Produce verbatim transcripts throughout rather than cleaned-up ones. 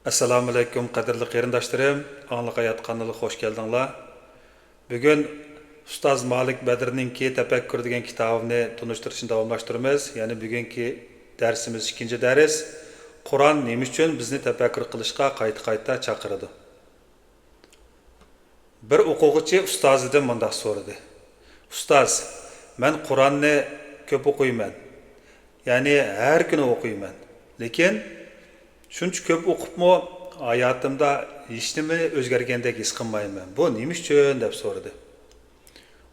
ئەسسالامۇئەلەيكۇم، قەدىرلىك قېرىنداشلىرىم، ئاڭلىق ھايات قانىلىغا خوش كەلدىڭلار. بۈگۈن ئۇستاز مالىك بەدرنىڭكى تەپەككۇر دېگەن كىتابىنى تونۇشتۇرۇشنى داۋاملاشتۇرىمىز. يەنى بۈگۈنكى دەرسىمىز ئىككىنچى دەرس. قۇرئان نېمە ئۈچۈن بىزنى تەپەككۇر قىلىشقا قايتا-قايتا چاقىرىدۇ؟ بىر ئوقۇغۇچى ئۇستازىدىن مۇنداق سورىدى: «ئۇستاز، مەن قۇرئاننى كۆپ ئوقۇيمەن، يەنى ھەر كۈنى ئوقۇيمەن. لېكىن شۇنچە كۆپ ئوقۇپمۇ ھاياتىمدا ھېچنېمە ئۆزگەرگەندەك ھېس قىلمايمەن. بۇ نېمە ئۈچۈن؟» دەپ سورىدى.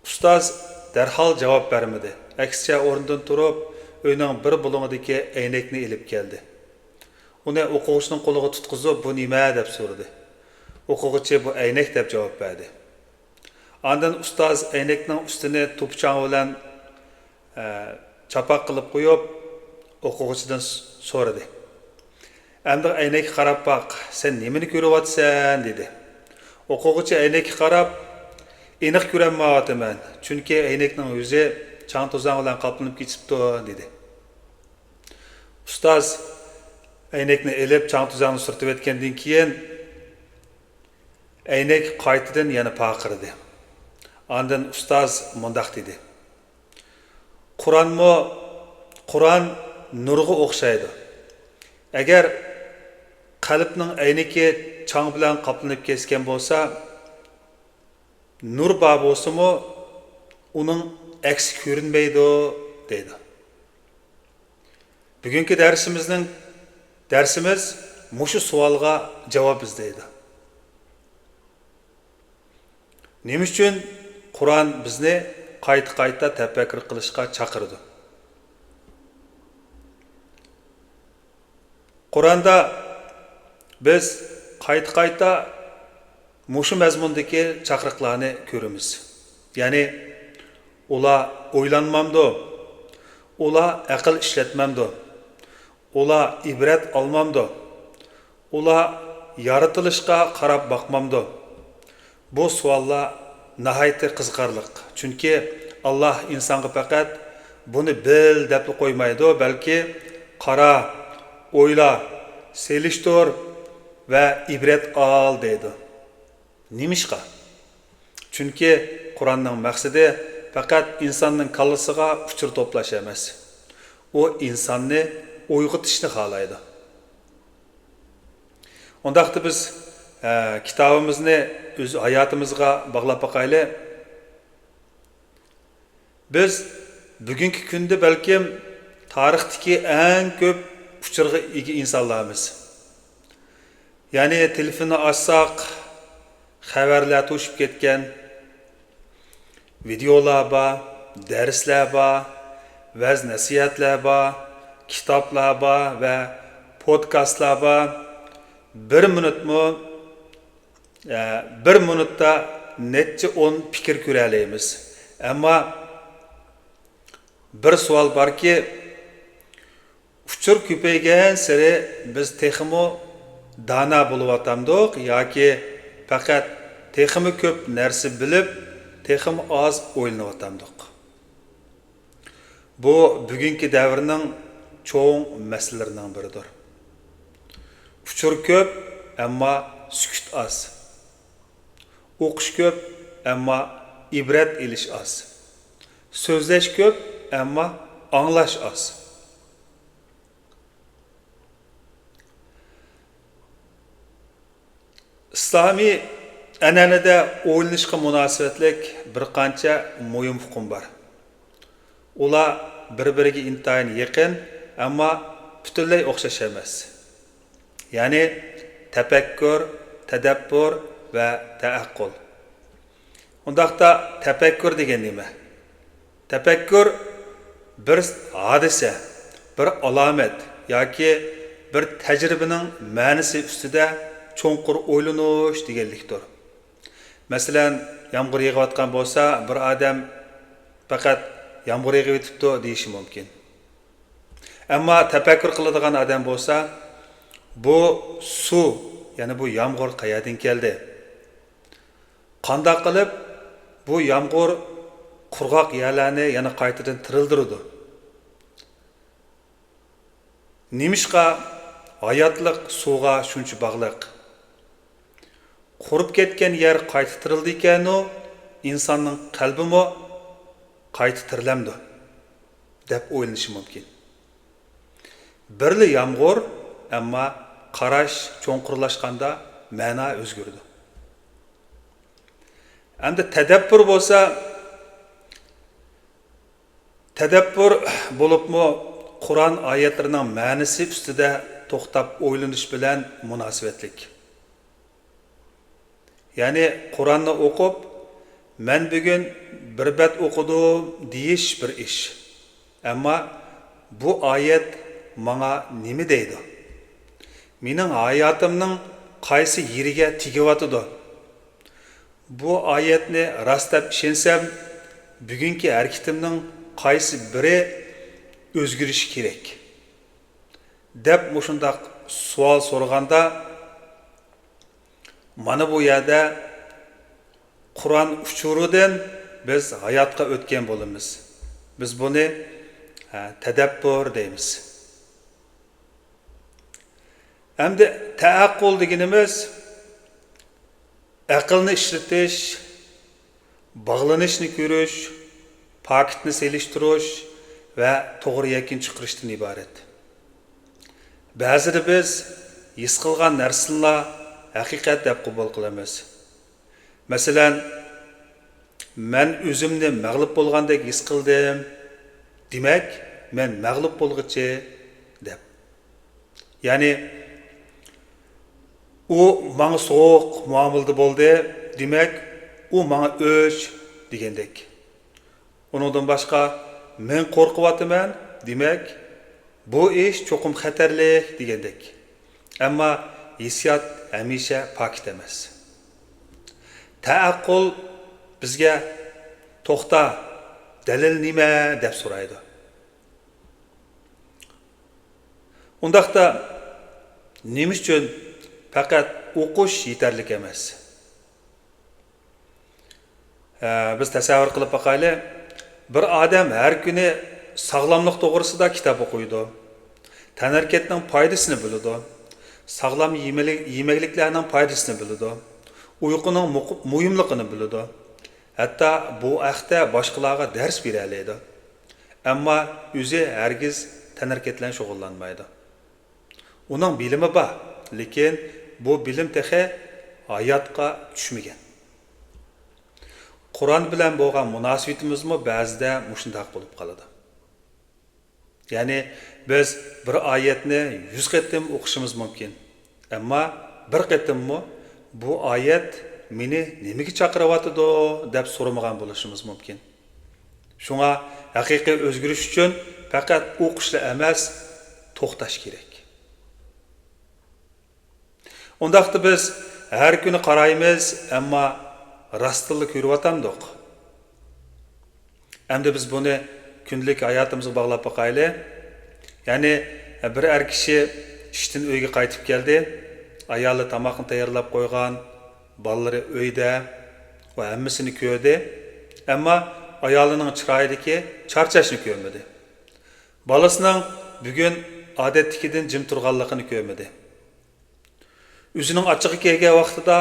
ئۇستاز دەرھال جاۋاب بەرمىدى. ئەكسىچە ئورنىدىن تۇرۇپ، ئۆينىڭ بىر بۇلۇڭىدىكى ئەينەكنى ئېلىپ كەلدى. ئۇنى ئوقۇغۇچىنىڭ قولىغا تۇتقۇزۇپ، «بۇ نېمە؟» دەپ سورىدى. ئوقۇغۇچى، «بۇ ئەينەك» دەپ جاۋاب بەردى. ئاندىن ئۇستاز ئەينەكنىڭ ئۈستىنى توپا چاڭ بىلەن، ئە، چاپاق قىلىپ قويۇپ، ئوقۇغۇچىدىن س-، سورىدى: «ئەمدى ئەينەككە قاراپ باق، سەن نېمىنى كۆرۈۋاتىسەن؟» دېدى. ئوقۇغۇچى ئەينەككە قاراپ: «ئېنىق كۆرەلمەيۋاتىمەن، چۈنكى ئەينەكنىڭ يۈزى چاڭ-توزان بىلەن قاپلىنىپ كېتىپتۇ» دېدى. ئۇستاز ئەينەكنى ئېلىپ، چاڭ-توزاننى سۈرتۈۋەتكەندىن كېيىن، ئەينەك قايتىدىن يەنە پارقىرىدى. ئاندىن ئۇستاز مۇنداق دېدى: «قۇرئانمۇ، قۇرئان نۇرغا ئوخشايدۇ. ئەگەر قەلبنىڭ ئەينىكى چاڭ بىلەن قاپلىنىپ كەتكەن بولسا، نۇر بار بولسىمۇ، ئۇنىڭ ئەكسى كۆرۈنمەيدۇ» دەيدۇ. بۈگۈنكى دەرسىمىزنىڭ، دەرسىمىز مۇشۇ سوئالغا جاۋاب ئىزدەيدۇ. نېمە ئۈچۈن قۇرئان بىزنى قايتا-قايتا تەپەككۇر قىلىشقا چاقىرىدۇ؟ قۇرئاندا بىز قايتا-قايتا مۇشۇ مەزمۇندىكى چاقىرىقلارنى كۆرىمىز. يەنى، ئۇلار ئويلانمامدۇ؟ ئۇلار ئەقىل ئىشلەتمەمدۇ؟ ئۇلار ئىبرەت ئالمامدۇ؟ ئۇلار يارىتىلىشقا قاراپ باقمامدۇ؟ بۇ سوئاللار ناھايىتى قىزىقارلىق. چۈنكى ئاللاھ ئىنسانغا پەقەت «بۇنى بىل» دەپلا قويمايدۇ، بەلكى «قارا، ئويلا، سېلىشتۇر ۋە ئىبرەت ئال» دەيدۇ. نېمىشقا؟ چۈنكى قۇرئاننىڭ مەقسىتى پەقەت ئىنساننىڭ كاللىسىغا ئۇچۇر توپلاش ئەمەس. ئۇ ئىنساننى ئويغىتىشنى خالايدۇ. ئۇنداقتا بىز، ئە، كىتابىمىزنى ئۆز ھاياتىمىزغا باغلاپ باقايلى. بىز بۈگۈنكى كۈندە بەلكىم تارىختىكى ئەڭ كۆپ ئۇچۇرغا ئىگە ئىنسانلارمىز. يەنى تېلېفوننى ئاچساق، خەۋەرلەر توشۇپ كەتكەن، ۋىدېئولار بار، دەرسلەر بار، ۋەز-نەسىھەتلەر بار، كىتابلار بار ۋە پودكاستلار بار. بىر مىنۇتمۇ، ئە، بىر مىنۇتتا نەچچە ئون پىكىر كۆرەلەيمىز. ئەمما بىر سوئال باركى، ئۇچۇر كۆپەيگەنسېرى بىز تېخىمۇ دانا بولۇۋاتامدۇق ياكى پەقەت تېخىمۇ كۆپ نەرسە بىلىپ، تېخىمۇ ئاز ئويلىنىۋاتامدۇق؟ بۇ بۈگۈنكى دەۋرنىڭ چوڭ مەسىلىلىرىنىڭ بىرىدۇر. ئۇچۇر كۆپ، ئەمما سۈكۈت ئاز. ئوقۇش كۆپ، ئەمما ئىبرەت ئېلىش ئاز. سۆزلەش كۆپ، ئەمما ئاڭلاش ئاز. ئىسلامىي ئەنئەنىدە ئويلىنىشقا مۇناسىۋەتلىك بىر قانچە مۇھىم ئۇقۇم بار. ئۇلار بىر-بىرىگە ئىنتايىن يېقىن، ئەمما پۈتۈنلەي ئوخشاش ئەمەس. يەنى تەپەككۇر، تەدەببۇر ۋە تەئەققۇل. ئۇنداقتا تەپەككۇر دېگەن نېمە؟ تەپەككۇر بىر ھادىسە، بىر ئالامەت ياكى بىر تەجرىبىنىڭ مەنىسى ئۈستىدە چوڭقۇر ئويلىنىش دېگەنلىكتۇر. مەسىلەن، يامغۇر يېغىۋاتقان بولسا، بىر ئادەم پەقەت «يامغۇر يېغىۋېتىپتۇ» دېيىشى مۇمكىن. ئەمما تەپەككۇر قىلىدىغان ئادەم بولسا، بۇ سۇ، يەنى بۇ يامغۇر قەيەردىن كەلدى؟ قانداق قىلىپ بۇ يامغۇر قۇرغاق يەرلەرنى يەنە قايتىدىن تىرىلدۈرىدۇ؟ نېمىشقا ھاياتلىق سۇغا شۇنچە باغلىق. قۇرۇپ كەتكەن يەر قايتا تىرىلىدىكەنۇ، ئىنساننىڭ قەلبىمۇ قايتا تىرىلەمدۇ دەپ ئويلىنىشى مۇمكىن. بىرلا يامغۇر، ئەمما قاراش چوڭقۇرلاشقاندا مەنا ئۆزگىرىدۇ. ئەمدى تەدەببۇر بولسا، تەدەببۇر بولۇپمۇ قۇرئان ئايەتلىرىنىڭ مەنىسى ئۈستىدە توختاپ ئويلىنىش بىلەن مۇناسىۋەتلىك. يەنى قۇرئاننى ئوقۇپ، «مەن بۈگۈن بىر بەت ئوقۇدۇم» دېيىش بىر ئىش. ئەمما بۇ ئايەت ماڭا نېمە دەيدۇ؟ مېنىڭ ھاياتىمنىڭ قايسى يېرىگە تېگىۋاتىدۇ؟ بۇ ئايەتنى راست دەپ ئىشەنسەم، بۈگۈنكى ھەرىكىتىمنىڭ قايسى بىرى ئۆزگىرىشى كېرەك؟ دەپ مۇشۇنداق سوئال سورىغاندا، مانا بۇ يەردە قۇرئان ئۇچۇرىدىن بىز ھاياتقا ئۆتكەن بولىمىز. بىز بۇنى، ھە، تەدەببۇر دەيمىز. ئەمدى تەئەققۇل دېگىنىمىز ئەقىلنى ئىشلىتىش، باغلىنىشنى كۆرۈش، پاكىتنى سېلىشتۇرۇش ۋە توغرا يەكۈن چىقىرىشتىن ئىبارەت. بەزىدە بىز ھېس قىلغان نەرسىنىلا ھەقىقەت دەپ قوبۇل قىلىمىز. مەسىلەن، «مەن ئۆزۈمنى مەغلۇپ بولغاندەك ھېس قىلدىم، دېمەك، مەن مەغلۇپ بولغۇچى» دەپ. يەنى، «ئۇ ماڭا سوغۇق مۇئامىلىدە بولدى، دېمەك، ئۇ ماڭا ئۆچ» دېگەندەك. ئۇنىڭدىن باشقا، «مەن قورقۇۋاتىمەن، دېمەك، بۇ ئىش چوقۇم خەتەرلىك» دېگەندەك. ئەمما ھېسسىيات ھەمىشە پاكىت ئەمەس. تەئەققۇل بىزگە «توختا، دەلىل نېمە؟» دەپ سورايدۇ. ئۇنداقتا نېمە ئۈچۈن پەقەت ئوقۇش يېتەرلىك ئەمەس؟ ھە، بىز تەسەۋۋۇر قىلىپ باقايلى. بىر ئادەم ھەر كۈنى ساغلاملىق توغرىسىدا كىتاب ئوقۇيدۇ. تەنھەرىكەتنىڭ پايدىسىنى بىلىدۇ. ساغلام يېمەكلىك-، يېمەكلىكلەرنىڭ پايدىسىنى بىلىدۇ. ئۇيقۇنىڭ مۇق-، مۇھىملىقىنى بىلىدۇ. ھەتتا بۇ ھەقتە باشقىلارغا دەرس بېرەلەيدۇ. ئەمما ئۆزى ھەرگىز تەنھەرىكەت بىلەن شۇغۇللانمايدۇ. ئۇنىڭ بىلىمى بار، لېكىن بۇ بىلىم تېخى ھاياتقا چۈشمىگەن. قۇرئان بىلەن بولغان مۇناسىۋىتىمىزمۇ بەزىدە مۇشۇنداق بولۇپ قالىدۇ. يەنى بىز بىر ئايەتنى يۈز قېتىم ئوقۇشىمىز مۇمكىن. ئەمما بىر قېتىممۇ «بۇ ئايەت مېنى نېمىگە چاقىرىۋاتىدۇ؟» دەپ سورىمىغان بولۇشىمىز مۇمكىن. شۇڭا ھەقىقىي ئۆزگىرىش ئۈچۈن پەقەت ئوقۇشلا ئەمەس، توختاش كېرەك. ئۇنداقتا بىز ھەر كۈنى قارايمىز، ئەمما راستتىنلا كۆرۈۋاتامدۇق؟ ئەمدى بىز بۇنى كۈندىلىك ھاياتىمىزغا باغلاپ باقايلى. يەنى بىر ئەر كىشى ئىشتىن ئۆيگە قايتىپ كەلدى. ئايالى تاماقنى تەييارلاپ قويغان، بالىلىرى ئۆيدە، ئۇ ھەممىسىنى كۆردى. ئەمما ئايالىنىڭ چىرايىدىكى چارچاشنى كۆرمىدى. بالىسىنىڭ بۈگۈن ئادەتتىكىدىن جىم تۇرغانلىقىنى كۆرمىدى. ئۆزىنىڭ ئاچچىقى كەلگەن ۋاقتىدا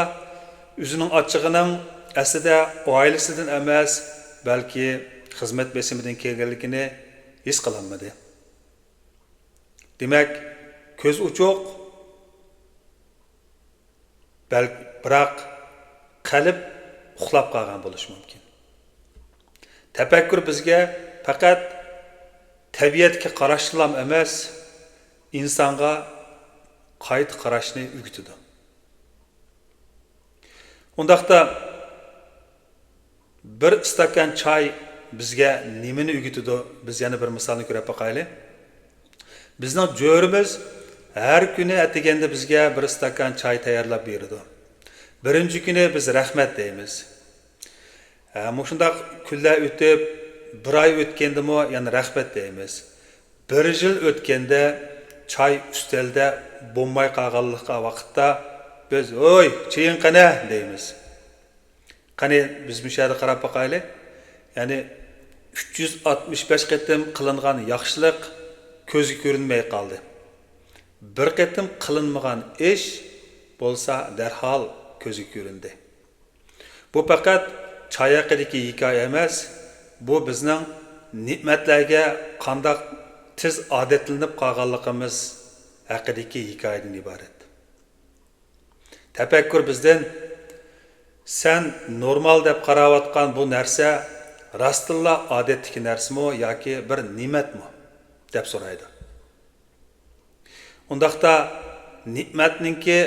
ئۆزىنىڭ ئاچچىقىنىڭ ئەسلىدە ئائىلىسىدىن ئەمەس، بەلكى خىزمەت بېسىمىدىن كەلگەنلىكىنى ھېس قىلالمىدى. دېمەك، كۆز ئوچۇق، بەل-، بىراق قەلب ئۇخلاپ قالغان بولۇشى مۇمكىن. تەپەككۇر بىزگە پەقەت تەبىئەتكە قاراشلام ئەمەس، ئىنسانغا قايتا قاراشنى ئۆگىتىدۇ. ئۇنداقتا بىر ئىستاكان چاي بىزگە نېمىنى ئۆگىتىدۇ؟ بىز يەنە بىر مىسالنى كۆرۈپ باقايلى. بىزنىڭ جۆرىمىز ھەر كۈنى ئەتىگەندە بىزگە بىر ئىستاكان چاي تەييارلاپ بېرىدۇ. بىرىنچى كۈنى بىز رەھمەت دەيمىز. ھە، مۇشۇنداق كۈنلەر ئۆتۈپ، بىر ئاي ئۆتكەندىمۇ يەنە رەھمەت دەيمىز. بىر يىل ئۆتكەندە چاي ئۈستەلدە بولماي قالغانلىقى ۋاقىتتا بىز، «ھوي، چېيىڭ قېنى؟» دەيمىز. قېنى، بىز مۇشۇ يەردە قاراپ باقايلى. يەنى ئۈچ يۈز ئاتمىش بەش قېتىم قىلىنغان ياخشىلىق كۆزگە كۆرۈنمەي قالدى. بىر قېتىم قىلىنمىغان ئىش بولسا دەرھال كۆزگە كۆرۈندى. بۇ پەقەت چاي ھەققىدىكى ھېكايە ئەمەس، بۇ بىزنىڭ نېمەتلەرگە قانداق تېز ئادەتلىنىپ قالغانلىقىمىز ھەققىدىكى ھېكايىدىن ئىبارەت. تەپەككۇر بىزدىن، سەن نورمال دەپ قاراۋاتقان بۇ نەرسە راستتىنلا ئادەتتىكى نەرسىمۇ ياكى بىر نېمەتمۇ؟ دەپ سورايدۇ. ئۇنداقتا نېمەتنىڭكى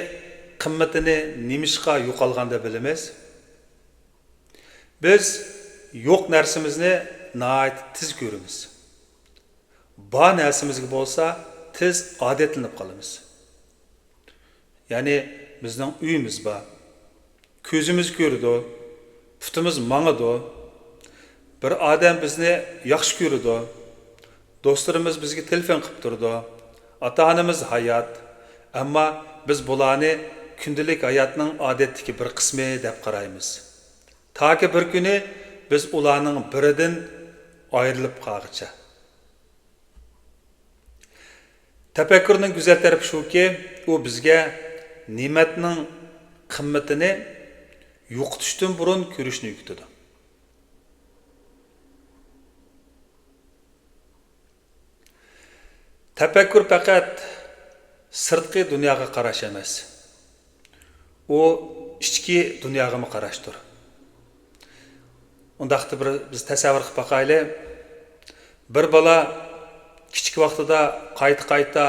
قىممىتىنى نېمىشقا يوقالغاندا بىلىمىز؟ بىز يوق نەرسىمىزنى ناھايىتى تېز كۆرىمىز. بار نەرسىمىزگە بولسا تېز ئادەتلىنىپ قالىمىز. يەنى بىزنىڭ ئۆيىمىز بار، كۆزىمىز كۆرىدۇ، پۇتىمىز ماڭىدۇ، بىر ئادەم بىزنى ياخشى كۆرىدۇ، دوستلىرىمىز بىزگە تېلېفون قىلىپ تۇرىدۇ، ئاتا-ئانىمىز ھايات. ئەمما بىز بۇلارنى كۈندىلىك ھاياتنىڭ ئادەتتىكى بىر قىسمى دەپ قارايمىز. تاكى بىر كۈنى بىز ئۇلارنىڭ بىرىدىن ئايرىلىپ قالغىچە. تەپەككۇرنىڭ گۈزەل تەرىپى شۇكى، ئۇ بىزگە نېمەتنىڭ قىممىتىنى يوقىتىشتىن بۇرۇن كۆرۈشنى ئۆگىتىدۇ. تەپەككۇر پەقەت سىرتقى دۇنياغا قاراش ئەمەس، ئۇ ئىچكى دۇنياغىمۇ قاراشتۇر. ئۇنداقتا بىر بىز تەسەۋۋۇر قىلىپ باقايلى. بىر بالا كىچىك ۋاقتىدا قايتا-قايتا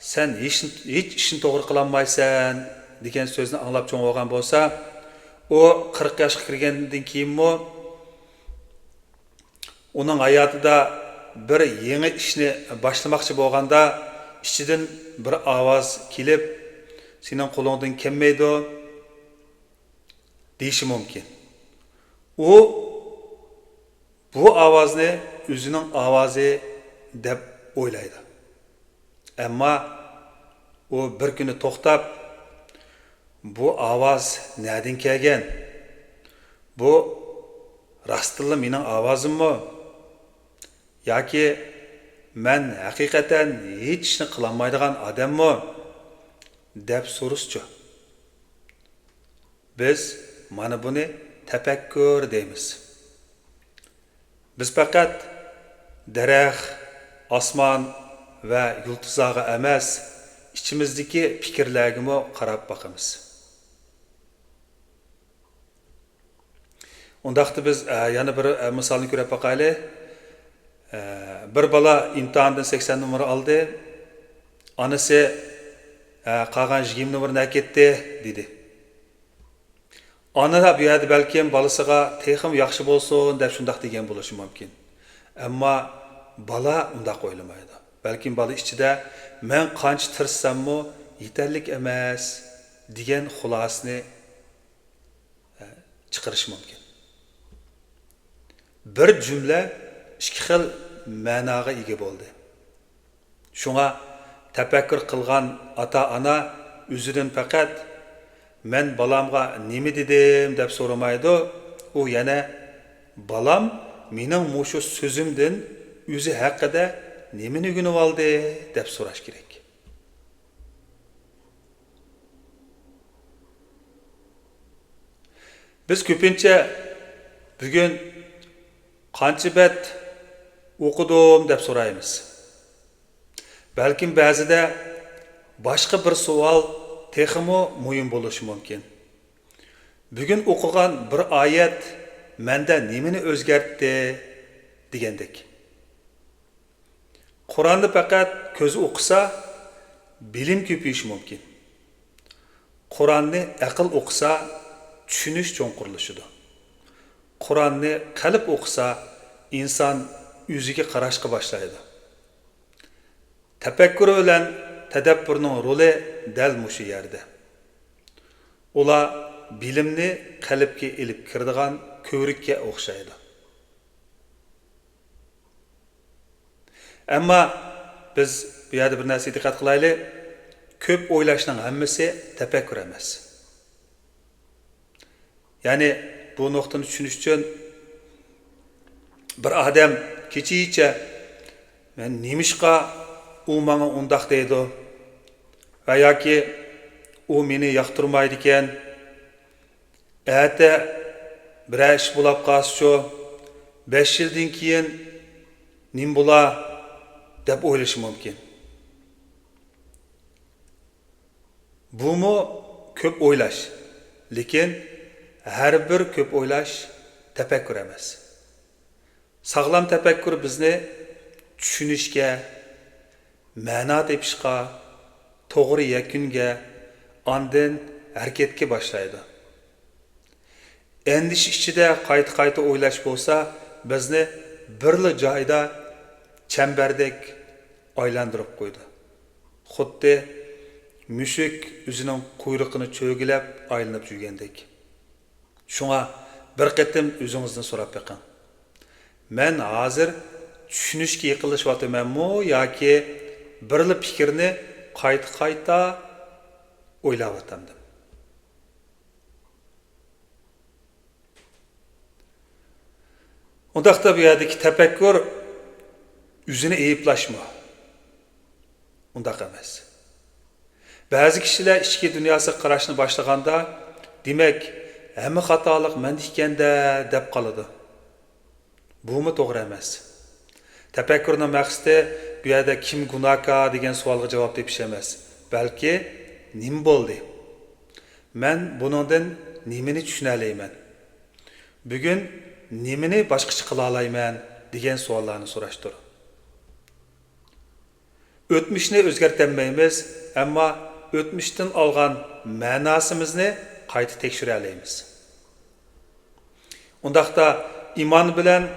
«سەن ھېچ، ھېچ ئىشنى توغرا قىلالمايسەن» دېگەن سۆزنى ئاڭلاپ چوڭ بولغان بولسا، ئۇ قىرىق ياشقا كىرگەندىن كېيىنمۇ ئۇنىڭ ھاياتىدا بىر يېڭى ئىشنى باشلىماقچى بولغاندا، ئىچىدىن بىر ئاۋاز كېلىپ، «سېنىڭ قولۇڭدىن كەلمەيدۇ» دېيىشى مۇمكىن. ئۇ بۇ ئاۋازنى ئۆزىنىڭ ئاۋازى دەپ ئويلايدۇ. ئەمما ئۇ بىر كۈنى توختاپ، «بۇ ئاۋاز نەدىن كەلگەن؟ بۇ راستتىنلا مېنىڭ ئاۋازىممۇ؟ ياكى مەن ھەقىقەتەن ھېچ ئىشنى قىلالمايدىغان ئادەممۇ؟» دەپ سورىسىچۇ. بىز مانا بۇنى تەپەككۇر دەيمىز. بىز پەقەت دەرەخ، ئاسمان ۋە يۇلتۇزلارغا ئەمەس، ئىچىمىزدىكى پىكىرلەرگىمۇ قاراپ باقىمىز. ئۇنداقتا بىز، ئە، يەنە بىر، ئە، مىسالنى كۆرۈپ باقايلى. ئە، بىر بالا ئىمتىھاندىن سەكسەن نومۇر ئالدى. ئانىسى، ئە، «قالغان يىگىرمە نومۇر نەگە كەتتى؟» دېدى. ئانا بۇ يەردە بەلكىم بالىسىغا «تېخىمۇ ياخشى بولسۇن» دەپ شۇنداق دېگەن بولۇشى مۇمكىن. ئەمما بالا ئۇنداق ئويلىمايدۇ. بەلكىم بالا ئىچىدە «مەن قانچە تىرىشساممۇ يېتەرلىك ئەمەس» دېگەن خۇلاسىنى، ئە، چىقىرىشى مۇمكىن. بىر جۈملە ئىككى خىل مەناغا ئىگە بولدى. شۇڭا تەپەككۇر قىلغان ئاتا-ئانا ئۆزىدىن پەقەت «مەن بالامغا نېمە دېدىم؟» دەپ سورىمايدۇ. ئۇ يەنە «بالام مېنىڭ مۇشۇ سۆزۈمدىن ئۆزى ھەققىدە نېمىنى ئۆگىنىۋالدى؟» دەپ سوراش كېرەك. بىز كۆپىنچە «بۈگۈن قانچە بەت ئوقۇدۇم؟» دەپ سورايمىز. بەلكىم بەزىدە باشقا بىر سوئال تېخىمۇ مۇھىم بولۇشى مۇمكىن. «بۈگۈن ئوقۇغان بىر ئايەت مەندە نېمىنى ئۆزگەرتتى؟» دېگەندەك. قۇرئاننى پەقەت كۆز ئوقۇسا، بىلىم كۆپىيىشى مۇمكىن. قۇرئاننى ئەقىل ئوقۇسا، چۈشىنىش چوڭقۇرلىشىدۇ. قۇرئاننى قەلب ئوقۇسا، ئىنسان ئۆزىگە قاراشقا باشلايدۇ. تەپەككۇر بىلەن تەدەببۇرنىڭ رولى دەل مۇشۇ يەردە. ئۇلار بىلىمنى قەلبكە ئېلىپ كىرىدىغان كۆۋرۈككە ئوخشايدۇ. ئەمما بىز بۇ يەردە بىر نەرسىگە دىققەت قىلايلى. كۆپ ئويلاشنىڭ ھەممىسى تەپەككۇر ئەمەس. يەنى بۇ نۇقتىنى چۈشىنىش ئۈچۈن، بىر ئادەم كېچىچە «مەن نېمىشقا ئۇ ماڭا ئۇنداق دەيدۇ؟» ۋە ياكى ئۇ مېنى ياقتۇرمايدىكەن، ئەتە بىرەر ئىش بولاپ قالسىچۇ، بەش يىلدىن كېيىن نېمە بولا دەپ ئويلىشى مۇمكىن. بۇمۇ كۆپ ئويلاش، لېكىن ھەر بىر كۆپ ئويلاش تەپەككۇر ئەمەس. ساغلام تەپەككۇر بىزنى چۈشىنىشكە، مەنا تېپىشقا، توغرا يەكۈنگە، ئاندىن ھەرىكەتكە باشلايدۇ. ئەندىشە ئىچىدە قايتا-قايتا ئويلاش بولسا، بىزنى بىرلا جايدا چەمبەردەك ئايلاندۇرۇپ قويىدۇ. خۇددى مۈشۈك ئۆزىنىڭ قۇيرۇقىنى چۆگىلەپ ئايلىنىپ يۈرگەندەك. شۇڭا بىر قېتىم ئۆزىڭىزدىن سوراپ بېقىڭ. مەن ھازىر چۈشىنىشكە يېقىنلىشىۋاتىمەنمۇ ياكى بىرلا پىكىرنى قايتا-قايتا ئويلاۋاتامدىم؟ ئۇنداقتا بۇ يەردىكى تەپەككۇر ئۆزىنى ئەيىبلەشمۇ؟ ئۇنداق ئەمەس. بەزى كىشىلەر ئىچكى دۇنياسىغا قاراشنى باشلىغاندا، دېمەك، ھەممە خاتالىق مەندە ئىكەن-دە، دەپ قالىدۇ. بۇمۇ توغرا ئەمەس. تەپەككۇرنىڭ مەقسىتى بۇ يەردە كىم گۇناھكار دېگەن سوئالغا جاۋاب تېپىش ئەمەس، بەلكى نېمە بولدى؟ مەن بۇنىڭدىن نېمىنى چۈشىنەلەيمەن؟ بۈگۈن نېمىنى باشقىچە قىلالايمەن؟ دېگەن سوئاللارنى سوراشتۇر. ئۆتمۈشنى ئۆزگەرتەلمەيمىز، ئەمما ئۆتمۈشتىن ئالغان مەناسىمىزنى قايتا تەكشۈرەلەيمىز. ئۇنداقتا ئىمان بىلەن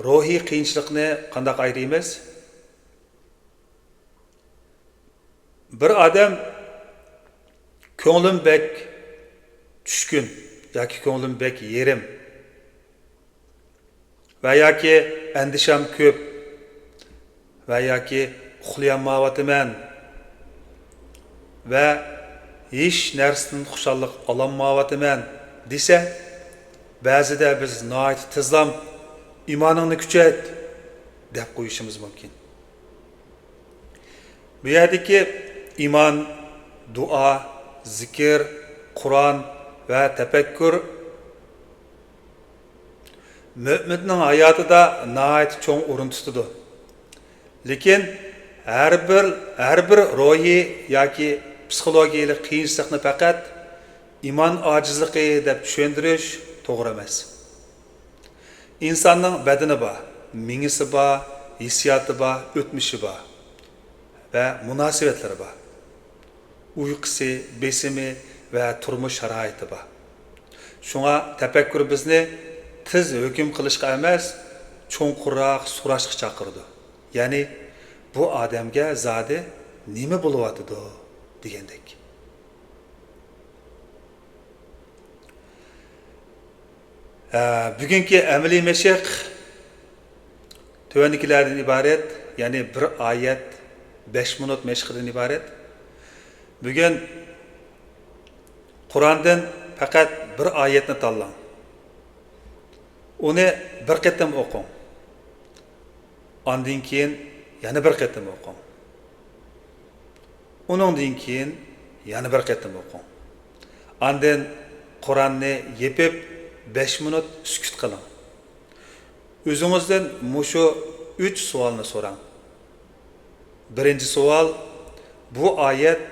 روھىي قىيىنچىلىقنى قانداق ئايرىيمىز؟ بىر ئادەم كۆڭلۈم بەك چۈشكۈن ياكى كۆڭلۈم بەك يېرىم ۋە ياكى ئەندىشەم كۆپ ۋە ياكى ئۇخلىيالمايۋاتىمەن ۋە ھېچ نەرسىدىن خۇشاللىق ئالالمايۋاتىمەن دېسە، بەزىدە بىز ناھايىتى تېزلا «ئىمانىڭنى كۈچەيت» دەپ قويۇشىمىز مۇمكىن. بۇ يەردىكى ئىمان، دۇئا، زىكىر، قۇرئان ۋە تەپەككۇر مۆمىننىڭ ھاياتىدا ناھايىتى چوڭ ئورۇن تۇتىدۇ. لېكىن ھەر بىر، ھەر بىر روھىي ياكى پسىخولوگىيەلىك قىيىنچىلىقنى پەقەت ئىمان ئاجىزلىقى دەپ چۈشەندۈرۈش توغرا ئەمەس. ئىنساننىڭ بەدىنى بار، مېڭىسى بار، ھېسسىياتى بار، ئۆتمۈشى بار ۋە مۇناسىۋەتلىرى بار. ئۇيقۇسى، بېسىمى ۋە تۇرمۇش شارائىتى بار. شۇڭا تەپەككۇر بىزنى تېز ھۆكۈم قىلىشقا ئەمەس، چوڭقۇرراق سوراشقا چاقىرىدۇ. يەنى، «بۇ ئادەمگە زادى نېمە بولۇۋاتىدۇ؟» دېگەندەك. ھە، بۈگۈنكى ئەمەلىي مەشىق تۆۋەندىكىلەردىن ئىبارەت، يەنى بىر ئايەت، بەش مىنۇت مەشقىدىن ئىبارەت. بۈگۈن قۇراندىن پەقەت بىر ئايەتنى تاللاڭ. ئۇنى بىر قېتىم ئوقۇڭ. ئاندىن كېيىن يەنە بىر قېتىم ئوقۇڭ. ئۇنىڭدىن كېيىن يەنە بىر قېتىم ئوقۇڭ. ئاندىن قۇرئاننى يېپىپ، بەش مىنۇت سۈكۈت قىلىڭ. ئۆزىڭىزدىن مۇشۇ ئۈچ سوئالنى سوراڭ. بىرىنچى سوئال، بۇ ئايەت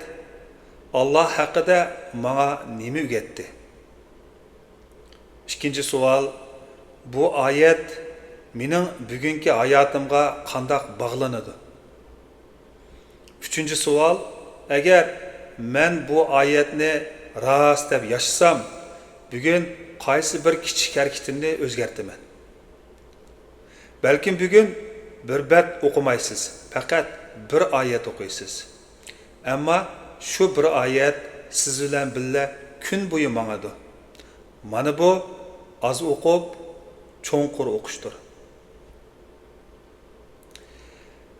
ئاللا ھەققىدە ماڭا نېمە ئۆگەتتى؟ ئىككىنچى سوئال، بۇ ئايەت مېنىڭ بۈگۈنكى ھاياتىمغا قانداق باغلىنىدۇ؟ ئۈچىنچى سوئال، ئەگەر مەن بۇ ئايەتنى راست دەپ ياشىسام، بۈگۈن قايسى بىر كىچىك ھەرىكىتىمنى ئۆزگەرتىمەن؟ بەلكىم بۈگۈن بىر بەت ئوقۇمايسىز، پەقەت بىر ئايەت ئوقۇيسىز. ئەمما شۇ بىر ئايەت سىز بىلەن بىللە كۈن بويى ماڭىدۇ. مانا بۇ ئاز ئوقۇپ، چوڭقۇر ئوقۇشتۇر.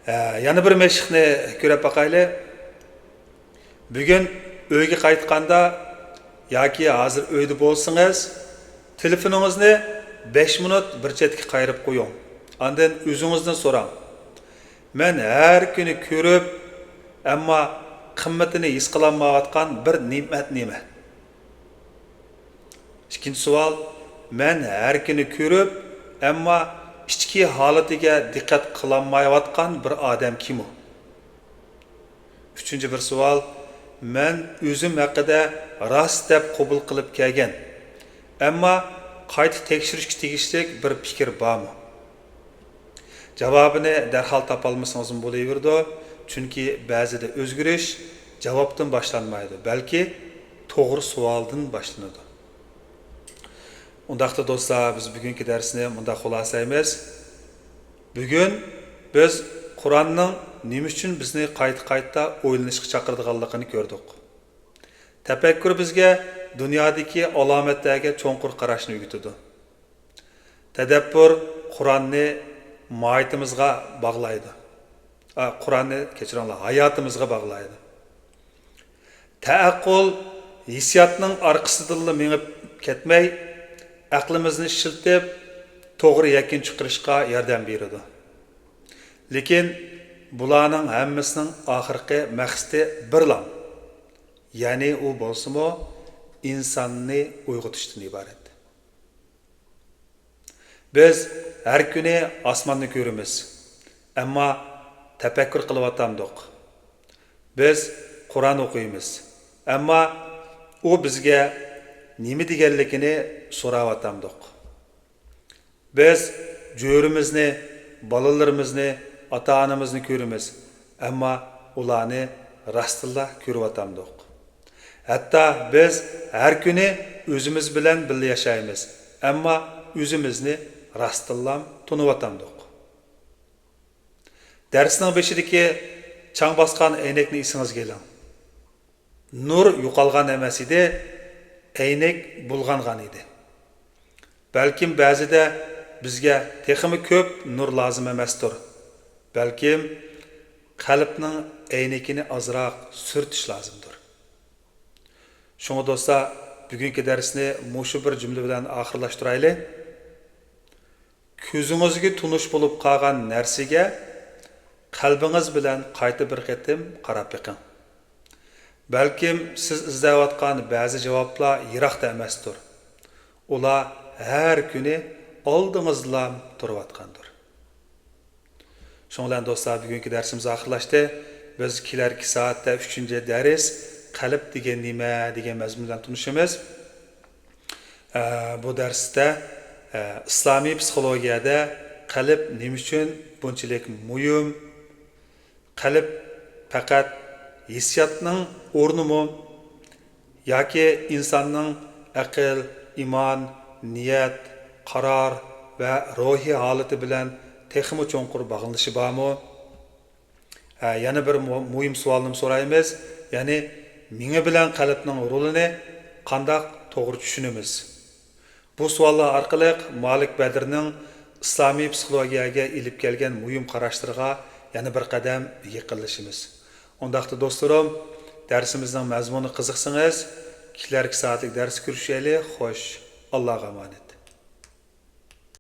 ھە، يەنە بىر مەشىقنى كۆرۈپ باقايلى. بۈگۈن ئۆيگە قايتقاندا ياكى ھازىر ئۆيدە بولسىڭىز، تېلېفونىڭىزنى بەش مىنۇت بىر چەتكە قايرىپ قويۇڭ. ئاندىن ئۆزىڭىزدىن سوراڭ، مەن ھەر كۈنى كۆرۈپ، ئەمما قىممىتىنى ھېس قىلالمايۋاتقان بىر نېمەت نېمە؟ ئىككىنچى سوئال، مەن ھەر كۈنى كۆرۈپ، ئەمما ئىچكى ھالىتىگە دىققەت قىلالمايۋاتقان بىر ئادەم كىم ئۇ؟ ئۈچىنچى بىر سوئال، مەن ئۆزۈم ھەققىدە راست دەپ قوبۇل قىلىپ كەلگەن، ئەمما قايتا تەكشۈرۈشكە تېگىشلىك بىر پىكىر بارمۇ؟ جاۋابىنى دەرھال تاپالمىسىڭىزمۇ بولۇۋېرىدۇ، چۈنكى بەزىدە ئۆزگىرىش جاۋابتىن باشلانمايدۇ، بەلكى توغرا سوئالدىن باشلىنىدۇ. ئۇنداقتا دوستلار، بىز بۈگۈنكى دەرسنى مۇنداق خۇلاسىلەيمىز. بۈگۈن بىز قۇرئاننىڭ نېمە ئۈچۈن بىزنى قايتا-قايتا ئويلىنىشقا چاقىرىدىغانلىقىنى كۆردۇق. تەپەككۇر بىزگە دۇنيادىكى ئالامەتلەرگە چوڭقۇر قاراشنى ئۆگىتىدۇ. تەدەببۇر قۇرئاننى ماھىيىتىمىزغا باغلايدۇ. ئا، قۇرئاننى، كەچۈرۈڭلار، ھاياتىمىزغا باغلايدۇ. تەئەققۇل ھېسسىياتنىڭ ئارقىسىدىنلا مېڭىپ كەتمەي، ئەقلىمىزنى ئىشلىتىپ، توغرا يەكۈن چىقىرىشقا ياردەم بېرىدۇ. لېكىن بۇلارنىڭ ھەممىسىنىڭ ئاخىرقى مەقسىتى بىرلا، يەنى ئۇ بولسىمۇ ئىنساننى ئويغىتىشتىن ئىبارەت. بىز ھەر كۈنى ئاسماننى كۆرىمىز، ئەمما تەپەككۇر قىلىۋاتامدۇق؟ بىز قۇرئان ئوقۇيمىز، ئەمما ئۇ بىزگە نېمە دېگەنلىكىنى سوراۋاتامدۇق؟ بىز جۆرىمىزنى، بالىلىرىمىزنى، ئاتا-ئانىمىزنى كۆرىمىز، ئەمما ئۇلارنى راستتىنلا كۆرۈۋاتامدۇق؟ ھەتتا بىز ھەر كۈنى ئۆزىمىز بىلەن بىللە ياشايمىز، ئەمما ئۆزىمىزنى راستتىنلا تونۇۋاتامدۇق؟ دەرسنىڭ بېشىدىكى چاڭ باسقان ئەينەكنى ئېسىڭىزگە ئېلىڭ. نۇر يوقالغان ئەمەس ئىدى، ئەينەك بۇلغانغان ئىدى. بەلكىم بەزىدە بىزگە تېخىمۇ كۆپ نۇر لازىم ئەمەستۇر. بەلكىم قەلبنىڭ ئەينىكىنى ئازراق سۈرتۈش لازىمدۇر. شۇڭا دوستلار، بۈگۈنكى دەرسنى مۇشۇ بىر جۈملە بىلەن ئاخىرلاشتۇرايلى. كۆزىڭىزگە تونۇش بولۇپ قالغان نەرسىگە قەلبىڭىز بىلەن قايتا بىر قېتىم قاراپ بېقىڭ. بەلكىم سىز ئىزدەۋاتقان بەزى جاۋابلار يىراقتا ئەمەستۇر. ئۇلار ھەر كۈنى ئالدىڭىزدىلا تۇرۇۋاتقاندۇر. شۇنىڭ بىلەن دوستلار، بۈگۈنكى دەرسىمىز ئاخىرلاشتى. بىز كېلەركى سائەتتە ئۈچىنچى دەرس، قەلب دېگەن نېمە دېگەن مەزمۇن بىلەن تونۇشىمىز. ئە، بۇ دەرستە، ئە، ئىسلامىي پسىخولوگىيەدە قەلب نېمە ئۈچۈن بۇنچىلىك مۇھىم؟ قەلب پەقەت ھېسسىياتنىڭ ئورنىمۇ؟ ياكى ئىنساننىڭ ئەقىل، ئىمان، نىيەت، قارار ۋە روھىي ھالىتى بىلەن تېخىمۇ چوڭقۇر باغلىنىشى بارمۇ؟ ھە، يەنە بىر مۇ-، مۇھىم سوئالنىمۇ سورايمىز. يەنى مېڭە بىلەن قەلبنىڭ رولىنى قانداق توغرا چۈشىنىمىز؟ بۇ سوئاللار ئارقىلىق مالىك بەدرنىڭ ئىسلامىي پسىخولوگىيەگە ئېلىپ كەلگەن مۇھىم قاراشلىرىغا يەنە بىر قەدەم يېقىنلىشىمىز. ئۇنداقتا دوستلىرىم، دەرسىمىزنىڭ مەزمۇنىغا قىزىقسىڭىز، كېلەركى سائەتلىك دەرستە كۆرۈشەيلى. خوش، ئاللاغا ئامانەت.